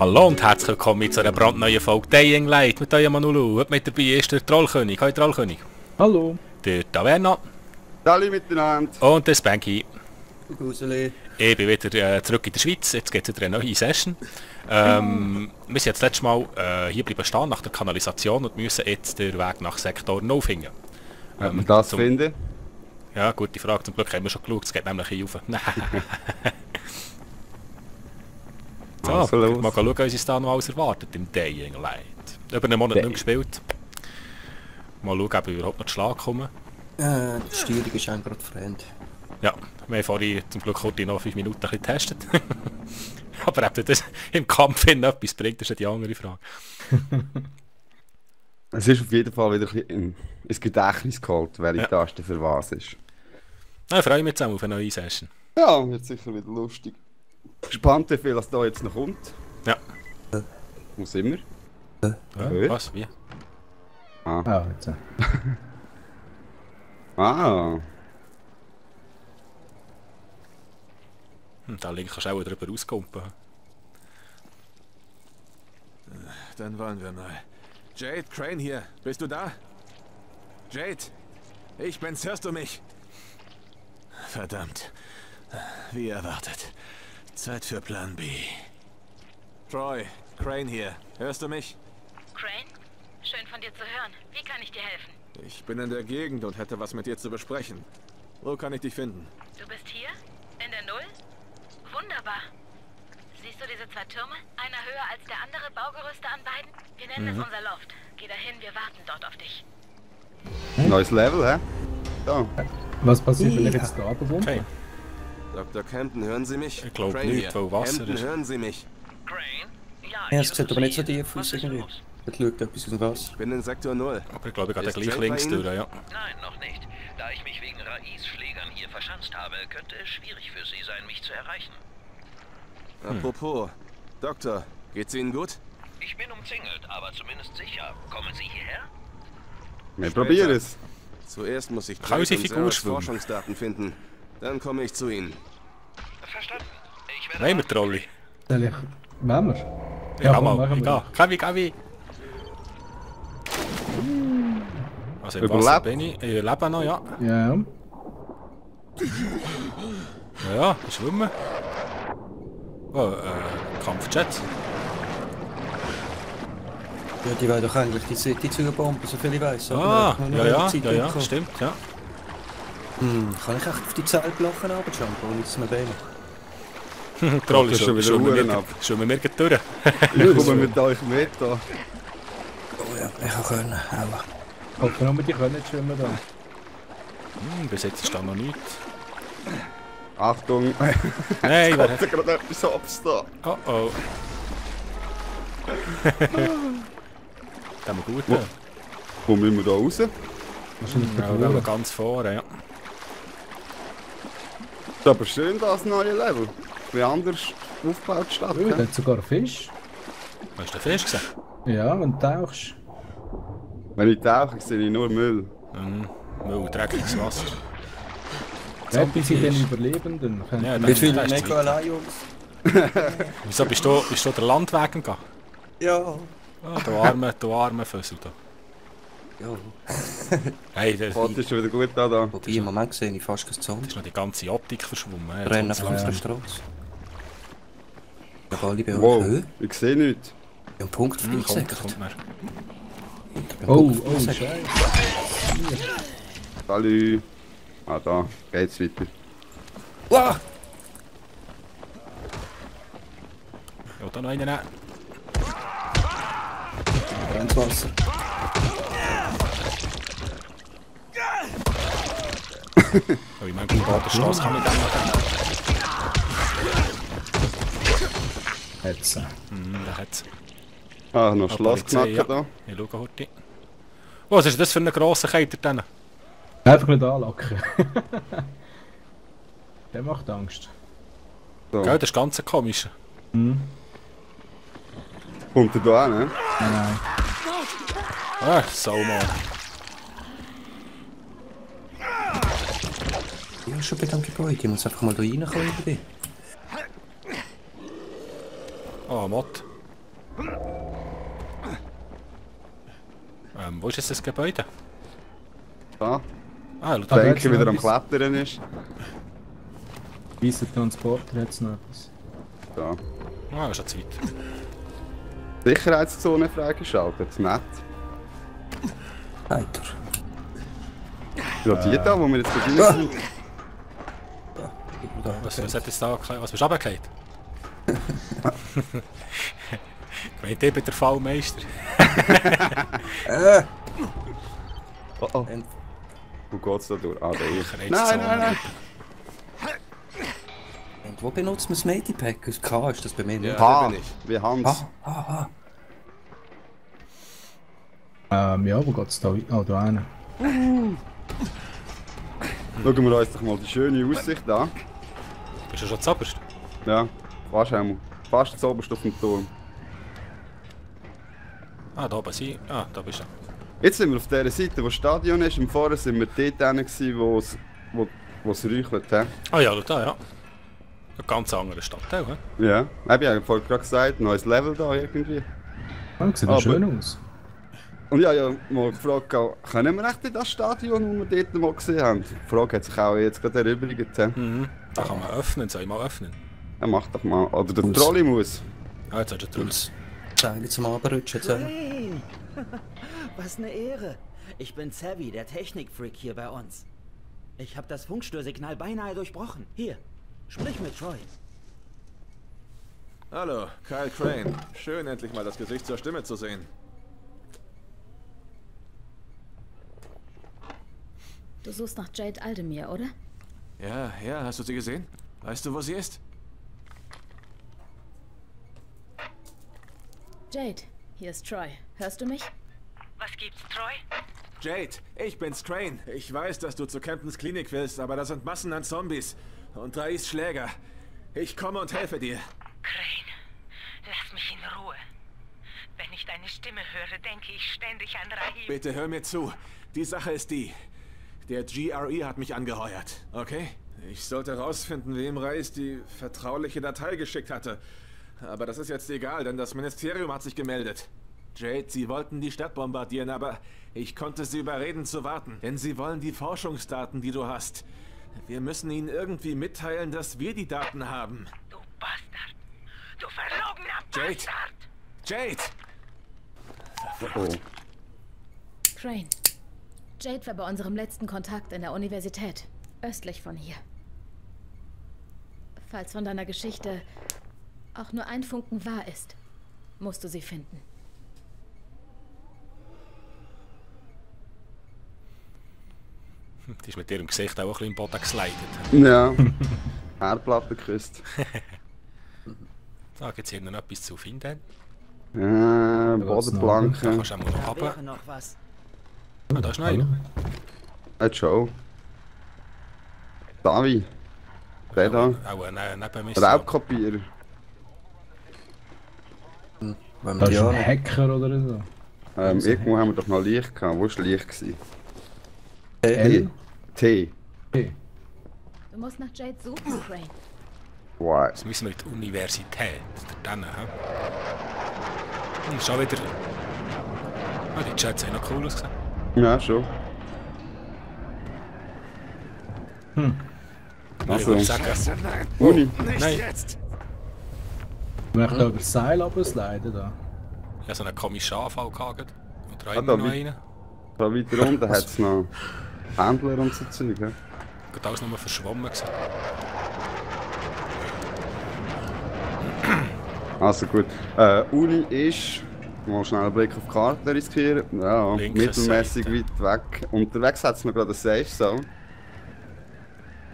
Hallo und herzlich willkommen zu einer brandneuen Folge Dying Light mit eurem Manulu. Heute mit dabei ist der Trollkönig. Hallo Trollkönig. Hallo. Der Taverna. Hallo miteinander. Und der Spanky. Gruseli. Ich bin wieder zurück in der Schweiz. Jetzt geht es wieder eine neue Session. Wir sind jetzt das letzte Mal hier bleiben stehen nach der Kanalisation und müssen jetzt den Weg nach Sektor 0 finden. Wenn wir das finden? Ja, gute Frage. Zum Glück haben wir schon geschaut. Es geht nämlich hier rauf. So, Also mal schauen, was uns da noch alles erwartet im Dying Light. Über einen Monat nicht gespielt. Mal schauen, ob wir überhaupt noch zu Schlag kommen. Die Steuerung ist einem gerade fremd. Ja, wir haben vorhin zum Glück heute noch 5 Minuten getestet. Aber ob das im Kampf etwas bringt, ist ja die andere Frage. Es ist auf jeden Fall wieder ins Gedächtnis geholt, welche Taste für was ist. Ja, ich freue mich zusammen auf eine neue Session. Ja, wird sicher wieder lustig. Gespannt, wie viel das da jetzt noch kommt. Ja. Wo sind wir? Ja, was? Wie? Ah, jetzt. Ah. Da links kannst du auch drüber rauskumpen. Dann wollen wir mal. Jade, Crane hier. Bist du da? Jade, ich bin's. Hörst du mich? Verdammt. Wie erwartet. Zeit für Plan B. Troy, Crane hier. Hörst du mich? Crane? Schön von dir zu hören. Wie kann ich dir helfen? Ich bin in der Gegend und hätte was mit dir zu besprechen. Wo kann ich dich finden? Du bist hier? In der Null? Wunderbar. Siehst du diese 2 Türme? Einer höher als der andere, Baugerüste an beiden? Wir nennen es unser Loft. Geh dahin, wir warten dort auf dich. Neues Level, hä? Da. Was passiert, wenn ich jetzt da bewohne? Okay. Dr. Campton, hören Sie mich? Ich glaube Crane nicht, hier. weil Wasser Campton, ist. hören Sie mich? Crane? Ja, es sieht aber nicht so tief aus irgendwie. Jetzt schaut etwas aus dem Gas. Ich bin in Sektor 0. Aber ich glaube, ich gehe Ist gleich Jade links bei Ihnen? durch, ja. Nein, noch nicht. Da ich mich wegen Rais-Schlägern hier verschanzt habe, könnte es schwierig für Sie sein, mich zu erreichen. Apropos, Doktor, geht's Ihnen gut? Ich bin umzingelt, aber zumindest sicher. Kommen Sie hierher? Wir probieren es. Zuerst muss ich Kann unsere und Figur Sarahs schwimmen? Forschungsdaten finden. Dann komme ich zu Ihnen. Verstanden. Ich werde Nein, wir Trolli. Soll ich... Wollen wir? Ja, komm, mal. machen Ich wir. gehe. Kavi. Also im Überlebt. Wasser bin ich. Ich lebe noch, ja. Ja. Ja, schwimmen. Oh, Kampfjets. Ja, die wollen doch eigentlich die City zubomben, so viel ich weiß. Ah, ja, stimmt, ja. Kann ich echt auf die Zeltblocken runterjumpen, ohne dass mir weh macht? Trolli, Das ist schon wieder Huren ab. Schwimmen wir gleich durch. Ich komme mit euch mit da. Oh ja, ich kann können. Aua. Hoffe nur, die können nicht schwimmen da. Bis jetzt ist da noch nichts. Achtung. Nein, Ich wer hatte gerade etwas abstehen. Oh oh. Das wir gut. Wo? Wo müssen wir da raus? Wahrscheinlich Ja, bei wir Bruder. ganz vorne, ja. Ist aber schön, das neue Level. Wie anders aufgebaut statt. Da hat sogar Fisch. Hast du den Fisch gesehen? Ja, wenn du tauchst. Wenn ich tauche, sehe ich nur Müll. Müll, dreckiges Wasser. Ja, bis ich den Überlebenden. Ja, Wir fühlen dann mich ist mega es weiter. allein, Jungs. Wieso bist du der Landweg gegangen? Ja. Ah, du arme Füssel da. Ja. Hey, das Gott ist schon wieder gut da. Wobei, im Moment sehe ich fast kein Zombie. ist noch die ganze Optik verschwommen. Ja, Rennen jetzt auf kommt's unserer langsam. Straße. Ja, alle bei Wow, euch. Hä? ich sehe nichts. Ich habe einen Punkt Kommt, vorbeigesagt. kommt mehr. Oh, Scheiße. Salut. Ah, da geht's weiter. Wow! Ja, da noch einen nehmen. Brennt Wasser. Oh, ich meine, gut, der Straße kann mit dem machen. Jetzt. Da hat's. Ah, noch Ah, Schlossknacken Polizei, da. Ich schaue heute. Was ist das für ein grosser Keiter denn? Einfach nicht anlocken. Der macht Angst. So. Gell, das ist ganz komisch. Kommt er da an, ne? Nein. Ah, Saumann. Ja, schon bei dem Gebäude. Ich muss einfach mal da reinkommen. Oh, Mott. Wo ist jetzt das Gebäude? Da. Ah, schau Der da. Enkel wieder am Klettern ist. Weißer Transporter hat es noch etwas. Da. Ah, ist schon zu weit. Sicherheitszone freigeschaltet. Nett. Heiter. Ja, die da, wo wir jetzt gerade rein sind. Was hat jetzt da... Was bist du runtergefallen? Gemeint eben der Fallmeister. Oh oh. Und Wo geht's da durch? Ah, da ist. Nein, Nein. wo benutzt man das Medipack? Das K ist das bei mir nicht. H, wie Hans. Ja, wo geht's da? Oh, da hin. Schauen wir uns doch mal die schöne Aussicht an. Bist du schon zuoberst? Ja, fast einmal. Fast zuoberst auf dem Turm. Ah, da oben sind... Ah, da bist du. Jetzt sind wir auf der Seite, wo das Stadion ist. Im Vorher sind wir dort hin, wo es räuchelt. He? Ah ja, schau da, ja. Ein ganz anderer Stadtteil, hä? Ja, ich habe ja vorhin gerade gesagt, neues Level da irgendwie. Ah, sieht Aber- schön aus. Und ich habe ja mal gefragt, können wir echt in das Stadion, das wir dort mal gesehen haben? Die Frage hat sich auch jetzt gerade erübrigt. He? Mhm. Da kann man öffnen, soll ich mal öffnen? Ja, mach doch mal. Oder der Trolley muss. Ah, jetzt hast du drüber. Zeige zum Abrutschen. Crane! Was eine Ehre. Ich bin Savvy, der Technikfreak hier bei uns. Ich habe das Funkstörsignal beinahe durchbrochen. Hier, sprich mit Troy. Hallo, Kyle Crane. Schön, endlich mal das Gesicht zur Stimme zu sehen. Du suchst nach Jade Aldemir, oder? Ja, hast du sie gesehen? Weißt du, wo sie ist? Jade, hier ist Troy. Hörst du mich? Was gibt's, Troy? Jade, ich bin's, Crane. Ich weiß, dass du zu Captains Klinik willst, aber da sind Massen an Zombies. Und Rais Schläger. Ich komme und helfe dir. Crane, lass mich in Ruhe. Wenn ich deine Stimme höre, denke ich ständig an Rahim. Bitte hör mir zu. Die Sache ist die. Der GRE hat mich angeheuert, okay? Ich sollte rausfinden, wem Rais die vertrauliche Datei geschickt hatte. Aber das ist jetzt egal, denn das Ministerium hat sich gemeldet. Jade, sie wollten die Stadt bombardieren, aber ich konnte sie überreden zu warten. Denn sie wollen die Forschungsdaten, die du hast. Wir müssen ihnen irgendwie mitteilen, dass wir die Daten haben. Du Bastard! Du verlogener Jade! Bastard! Jade! Oh. Crane. Jade war bei unserem letzten Kontakt in der Universität. Östlich von hier. Falls von deiner Geschichte auch nur ein Funken wahr ist, musst du sie finden. Die ist mit ihrem Gesicht auch ein bisschen im Boden geslidet. Ja. Herdplatte geküsst. Da gibt es hier noch etwas zu finden. Ja, Da Bodenplanken. kannst du auch mal noch Da runter. wäre noch was. Ah, da ist noch einer. Hey, Joe. Davi. Der da. Auch neben mir. Raubkopierer. Wenn Da wir ist die ein an. Hacker oder so. Irgendwo haben wir doch noch Licht gehabt. Wo war Licht? Gewesen? L? T. T. Du musst nach Jade suchen, Crane. Wow. Jetzt müssen wir in die Universität. Dann, hä? Schon wieder... Ah, die Chats haben noch cool ausgesehen. Ja, schon. Ich Also, würde sagen... Uni. Nein, Ich möchte da über das Seil runtersliden da. ich habe so einen komischen Anfall gehabt. Oder Ah, immer da noch wie- einen. Da weiter unten hat es noch Händler und so Zeug. Ja? Gerade alles nur verschwommen gewesen. Also gut. Uni ist, mal schnell einen Blick auf die Karte riskieren. Ja, Linke mittelmäßig Seite. weit weg. Unterwegs hat es noch gerade eine Safe Zone.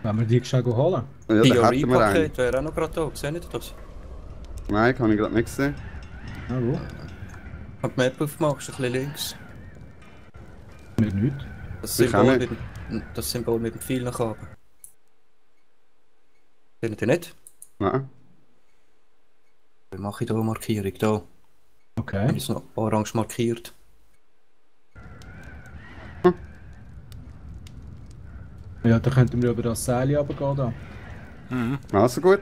Wenn wir die schnell holen. Ja, da hätten wir einen. Theorie-Paket wäre auch noch gerade da. Seht ihr das? Nein, kann ich gerade nicht sehen. Ja, wo? Wenn du die Map aufmachst, ein bisschen links. Nicht nicht. Das Ich auch Symbol, nicht. das Symbol mit dem Pfeil nach oben. Seht ihr nicht? Nein. Dann mache ich hier eine Markierung. Da. Okay. Ist noch orange markiert. Ja, dann könnten wir über das Seil runtergehen da. Also gut.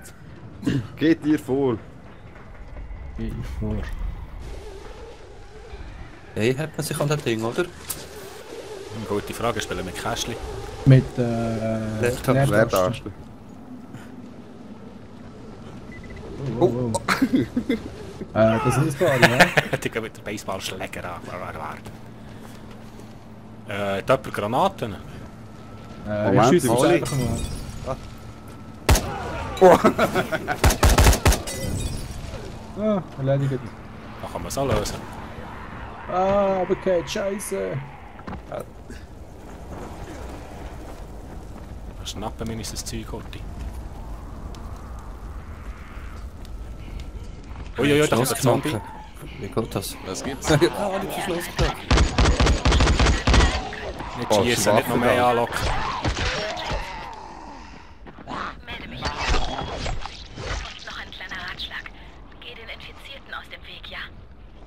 Geht dir vor. Geh ich vor. Hey, hat man sich an das Ding, oder? Gute Frage, spielen wir mit Kästchen? Mit Leertaste. Leertaste. Oh. Das ist das Ball, ja? Die gehen mit dem Baseballschläger an. Hat jemand Granaten? Ich Moment, schieße ich einfach mal. Ah, erledigt. Da kann man es auch lösen. Ah, aber keine Scheiße. Schnappen wir uns das Zeug, Horti. Uiuiui, da kommt ein Zombie. Wie geht das? Was gibt's? Ah, nicht verschlossen. Nicht schießen, nicht noch mehr anlocken. Melde mich wieder. Und noch ein kleiner Ratschlag. Geh den Infizierten aus dem Weg, ja?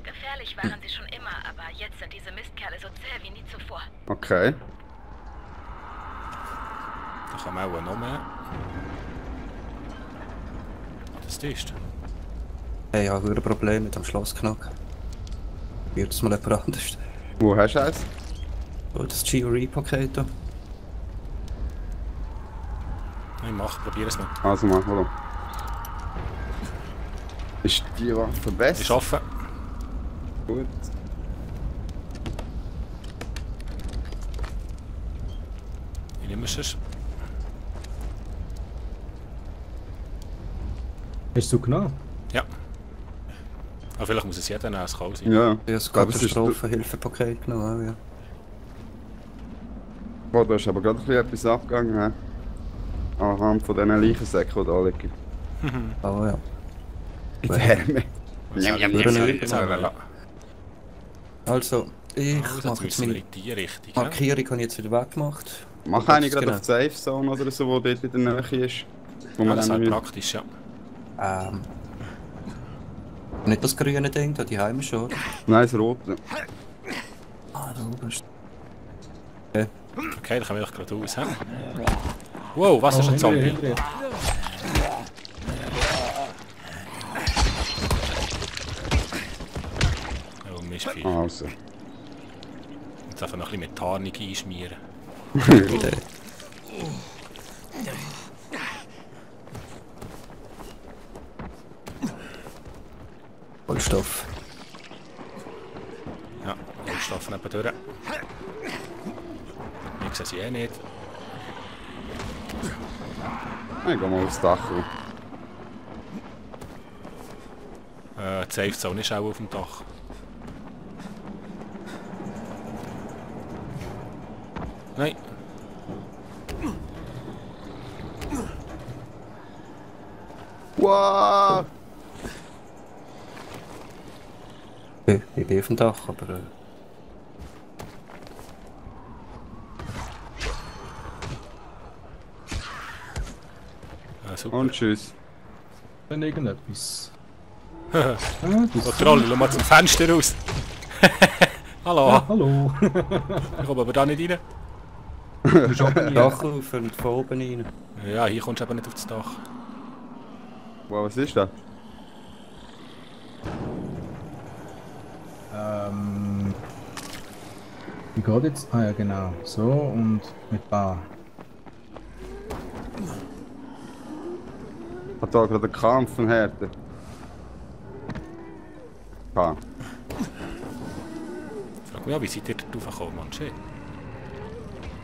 Gefährlich waren sie schon immer, aber jetzt sind diese Mistkerle so zäh wie nie zuvor. Okay. Da kann man auch noch mehr. Das ist. Hey, ich habe ein Problem mit dem Schlossknack. Wird es mal jemand anders? Wo hast du eins? Oh, das GRE-Paket da. Nein, probier es mal. Also mal, hallo. Ist die Waffe besser? Ist offen. Gut. Ich nehme es. Hast du genommen? Ja. Aber vielleicht muss es jeder nehmen, es kann auch sein. Ja. Ich habe das Aber es ist- Katastrophenhilfepaket genommen, ja. Boah, da ist aber gerade ein bisschen etwas abgegangen. He? Anhand von diesen Leichensäcken, die da liegen. Oh ja. Die Wärme. Also, ich Jetzt mache jetzt müssen wir meine in die Richtung. Ja? Markierung habe ich jetzt wieder weggemacht. Mach eine Jetzt gerade genau. auf die Safe Zone oder so, wo dort in der Nähe ist. Wo Ja, man das ist dann halt nicht... praktisch, ja. Nicht das grüne Ding, da die Heime schon, oder? Nein, das Rote. Ah, da oben ist... Okay, dann kommen wir doch gerade raus. He? Wow, was ist ein Zombie? Hinter dir. Oh, Mist viel. Also. Jetzt einfach noch ein bisschen mit Tarnung einschmieren. Wieder. Vollstoff. Ja, Rollstoff nebendurch. Ich sehe sie eh nicht. Ich geh mal aufs Dach. Die Safe Zone ist auch auf dem Dach. Nein. Wow! Ich bin auf dem Dach, aber... Super. Und tschüss. Dann irgendetwas. Oh, Troll, schau mal zum Fenster raus. Hallo. Ah, hallo. Ich komme aber da nicht rein. Du bist oben hier. Dach auf und von oben rein. Ja, hier kommst du eben nicht auf das Dach. Wow, was ist das? Wie geht jetzt? Ah ja, genau. So und mit Bar. Hat da gerade einen Kampf von Härte. Ah. Frag mich an, wie seid ihr da raufgekommen, Mann? Shit.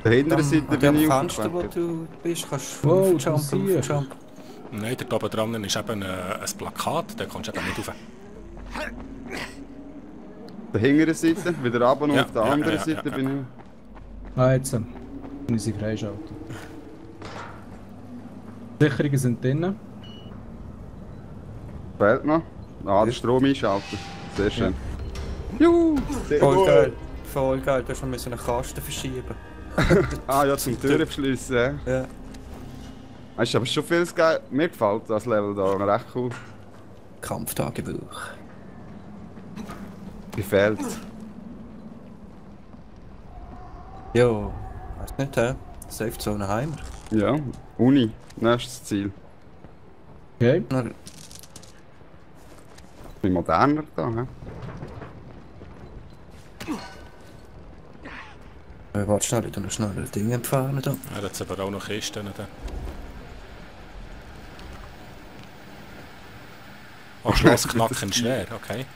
Der hinteren Seite Am bin ich Fenster, wo aufgewacht. du bist, kannst du Wow, jumpen, du siehst. jumpen. Nein, da oben dran ist eben ein Plakat, da kommst du eben nicht rauf. Der hinteren Seite, wieder runter und Ja, auf der ja, anderen ja, Seite ja, bin ich. Ah, jetzt. Kann ich sie freischalten. Sicherungen sind drinnen. Fehlt noch. Ah, den Strom einschalten. Sehr schön. Juhu! Sehr Voll gut. geil. Voll geil, du hast schon einen Kasten verschieben. Ah ja, zum Türen verschliessen. Ja. Ja. Weißt du, aber schon vieles geil. Mir gefällt das Level da recht cool. Kampftagebuch. Gefällt. Jo, weißt nicht, hä? Safe Zone Heimer. Ja, Uni. Nächstes Ziel. Okay. Bin moderner da, hä? Warte schnell, ich tu noch schnell ein Ding entfernen da. Ja, da hat aber auch noch Kisten. Da. Oh, Schloss knacken schwer, okay.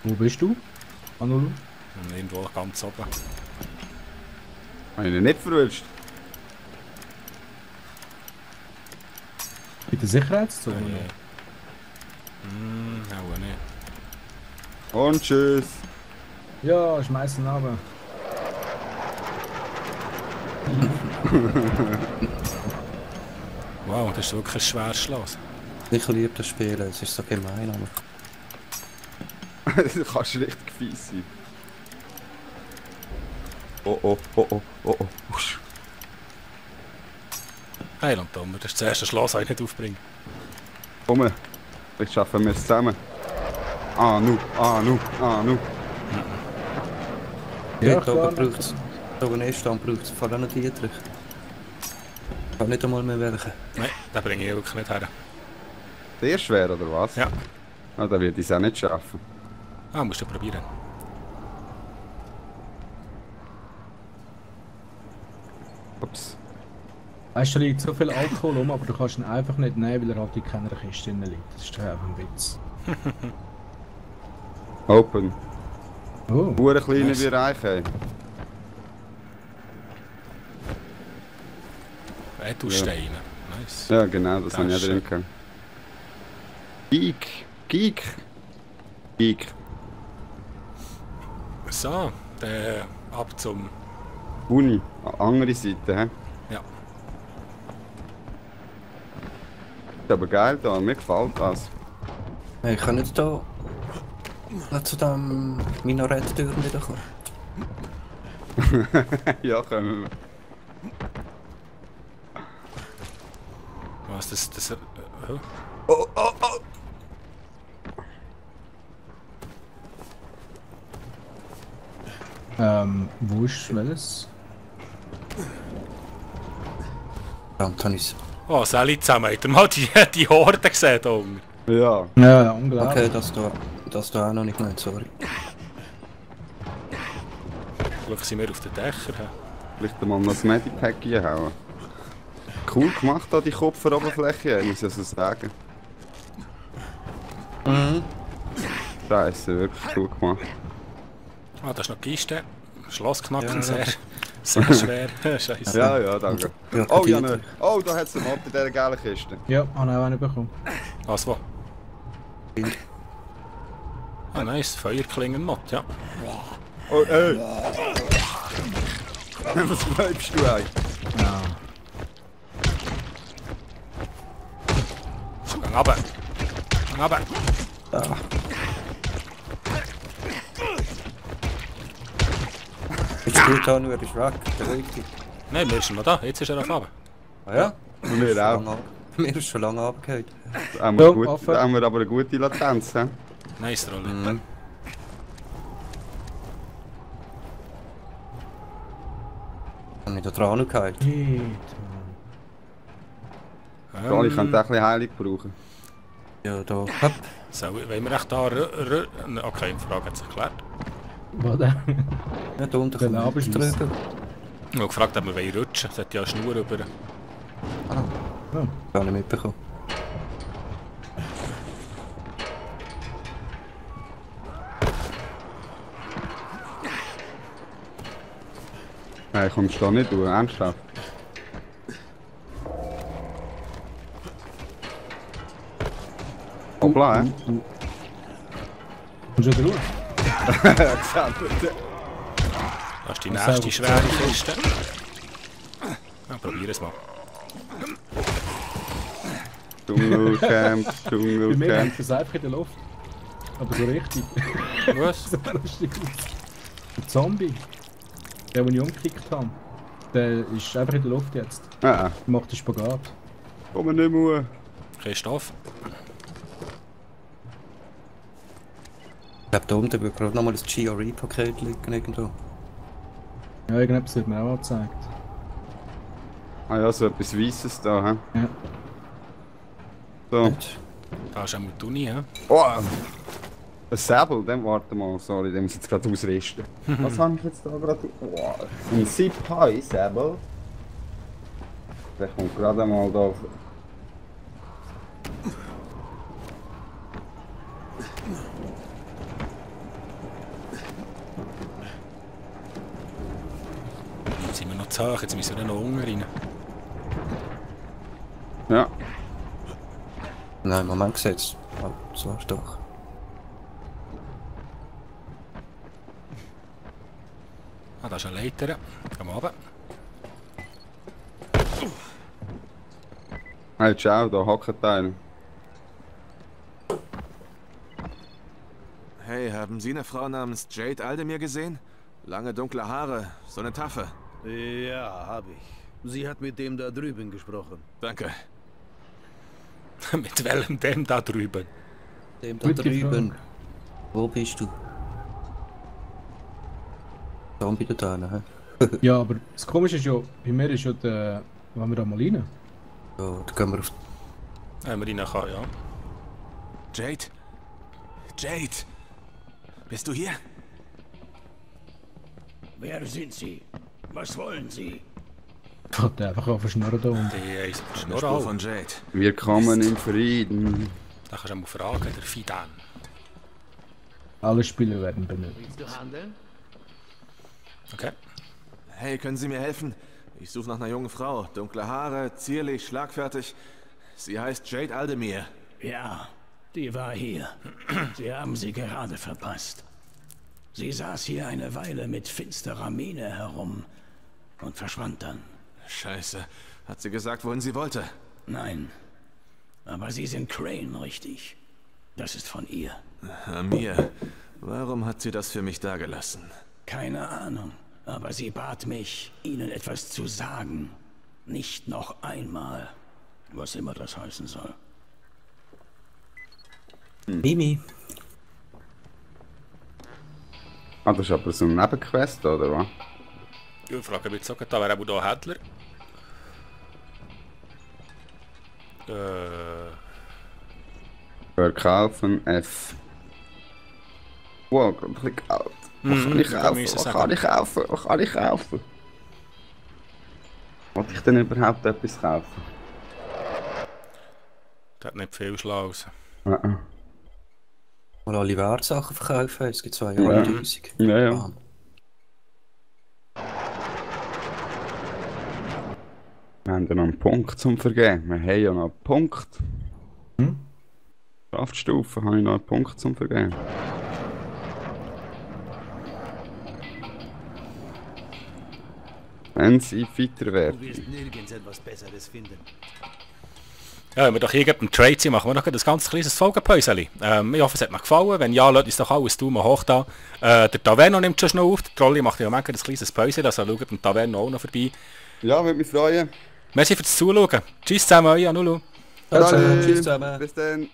Wo bist du? Anulu? Irgendwo ganz oben. Habe ich ihn nicht verwünscht? Bei der Sicherheitszone? Auch nicht. Und tschüss. Ja, schmeißen runter. Wow, das ist wirklich ein schweres Schloss. Ich liebe das Spiel, es ist so gemein, aber... Du kannst richtig fies sein. Oh oh, oh oh, oh oh. Usch. Hey, und Tom, das ist das erste Schloss, das ich nicht aufbringe. Komm, vielleicht schaffen wir es zusammen. Ah, nu. Ja, Dort klar. oben braucht es... Da oben ist, dann braucht es vor allem noch Dietrich. Ich kann nicht einmal mehr welchen. Nein, den bringe ich wirklich nicht her. Sehr schwer, oder was? Ja. Ah, da wird ich es auch nicht schaffen. Ah, musst du probieren. Ups. Weißt du, da liegt so viel Alkohol rum, aber du kannst ihn einfach nicht nehmen, weil er halt in keiner Kiste drin liegt. Das ist doch einfach ein Witz. Open. Oh, Hure kleine Nice. Bereich, ey. Edelsteine. Nice. Ja, genau, das Das habe ich ist ja drin gehabt. Geek. So, dann ab zum... Uni, andere Seite, hä? Ja. Ist aber geil da, mir gefällt das. Hey, ich kann nicht da... Noch zu dem Minarett-Türen wieder kommen. Ja, können wir. Was, das... Oh, oh, oh! wo ist welches? Verdammt, habe ich's. Oh, Sally zusammen. Habt ihr mal die Horde gesehen da unten? Ja. Ja, unglaublich. Okay, das da auch noch nicht gemeint, sorry. Glück sind wir auf den Dächern. hä? Vielleicht mal noch das Medipack reinhauen. Cool gemacht da die Kopferoberfläche, muss ich so sagen. Scheiße, wirklich cool gemacht. Ah, da ist noch die Kiste. Schloss knacken, Ja. sehr schwer. Scheiße. Ja, danke. Ja, Oh, ja, Dietrich. ne. Oh, da hat es einen Mod in dieser gelben Kiste. Ja, habe ich auch einen bekommen. Was, wo? Ah, nice. Feuerklingen-Mod, ja. Oh, ey! Was bleibst du eigentlich? Ja. So, gang runter. Gang runter. Jetzt spielt da nur der Schrack, beruhig dich. Nein, wir sind noch da. Jetzt ist er auf runter. Ah ja? Und wir auch. Mir ist schon lange abgehört. Da haben wir, Ja, gut, offen. da haben wir aber eine gute Latenz, hä? Nice, Rolle. Habe ich da dran gehalten? Shit, Mann. Ich könnte auch ein bisschen Heilung brauchen. Ja, da. Hopp. So, wollen wir echt da... Okay, die Frage hat sich geklärt. Was denn? Ja, da unten Den kommt Abschluss. es drüber. Ich habe gefragt, ob wir rutschen wollen. Es hat ja eine Schnur rüber. Gar nicht mitbekommen. Nein, kommst du da nicht durch, ernsthaft? Hoppla, hä? Kommst du wieder raus? Das ist die nächste schwere Kiste. Ja, probier es mal. Dschungelcamp, Bei mir Dschungelcamp. hängt das einfach in der Luft. Aber so richtig. Was? So lustig aus. Der Zombie. Der, den ich umgekickt habe. Der ist einfach in der Luft jetzt. Ah, Der macht den Spagat. komm nicht mehr. Kiste auf. Ich glaube, da unten wird gerade nochmal das GRE-Paket liegen irgendwo. Ja, irgendetwas wird mir auch angezeigt. Ah ja, so etwas Weisses da, hä? Ja. So. Gut. Da ist auch mal die Uni, hä? Oh, Ein Säbel, dann warte mal, sorry, den muss ich jetzt gerade ausrüsten. Was habe ich jetzt da gerade? Oh, ein Zip-High-Säbel. Der kommt gerade mal da. Jetzt sind wir noch zu hoch, jetzt müssen wir noch unten rein. Ja. Nein, Moment gesetzt. Oh, so ist doch. Ah, da ist eine Leiter. Gehen wir runter. Hey, ciao, da hockt einer. Hey, haben Sie eine Frau namens Jade Aldemir gesehen? Lange dunkle Haare, so eine Taffe. Ja, habe ich. Sie hat mit dem da drüben gesprochen. Danke. Mit welchem dem da drüben? Dem da Gute drüben. Frage. Wo bist du? Zombie da drin, hä? Ja, aber das Komische ist ja, bei mir ist ja der... Wollen wir da mal rein? Ja, da gehen wir auf... Wenn wir rein kann, ja. Jade? Jade? Bist du hier? Wer sind Sie? Was wollen Sie? Hat der einfach auf den Schnurren da unten. Die ist Eine Schnurr Spur auch. von Jade. Wir kommen in Frieden. Da kannst du mal fragen, der Fidan. Alle Spieler werden benötigt. Willst du handeln? Okay. Hey, können Sie mir helfen? Ich suche nach einer jungen Frau. Dunkle Haare, zierlich, schlagfertig. Sie heißt Jade Aldemir. Ja, die war hier. Sie haben sie gerade verpasst. Sie saß hier eine Weile mit finsterer Miene herum und verschwand dann. Scheiße. Hat sie gesagt, wohin sie wollte? Nein, aber Sie sind Crane, richtig? Das ist von ihr. Amir. Warum hat sie das für mich dagelassen? Keine Ahnung, aber sie bat mich, Ihnen etwas zu sagen. Nicht noch einmal, was immer das heißen soll. Mimi. Ah, das ist aber so ein Nebenquest, oder was? Ich frage mich jetzt auch, da wäre auch hier Händler. Verkaufen F. Wow, ein bisschen Geld. Was kann ich kaufen? Was kann ich kaufen? Was kann ich kaufen? Wollte ich denn überhaupt etwas kaufen? Der hat nicht viel Schlaus. Ja. Mal alle Wertsachen verkaufen, es gibt 200'000. Ja, ja. Wir haben ja noch einen Punkt zum Vergeben. Wir haben ja noch einen Punkt. Kraftstufe habe ich noch einen Punkt zum Vergeben. Wenn sie fitter werden. Du wirst nirgends etwas Besseres finden. Ja, wenn wir doch hier einen Trade sind, machen wir noch ein ganz kleines Folgenpäuschen. Ich hoffe, es hat mir gefallen. Wenn ja, lasst uns doch alles Daumen hoch da. Der Taverno nimmt schon noch auf. Der Trolli macht ja manchmal ein kleines Päuschen, also schaut beim Taverno auch noch vorbei. Ja, würde mich freuen. Merci fürs Zuschauen. Tschüss zusammen, euer Nulu. Also, tschüss zusammen. Bis dann.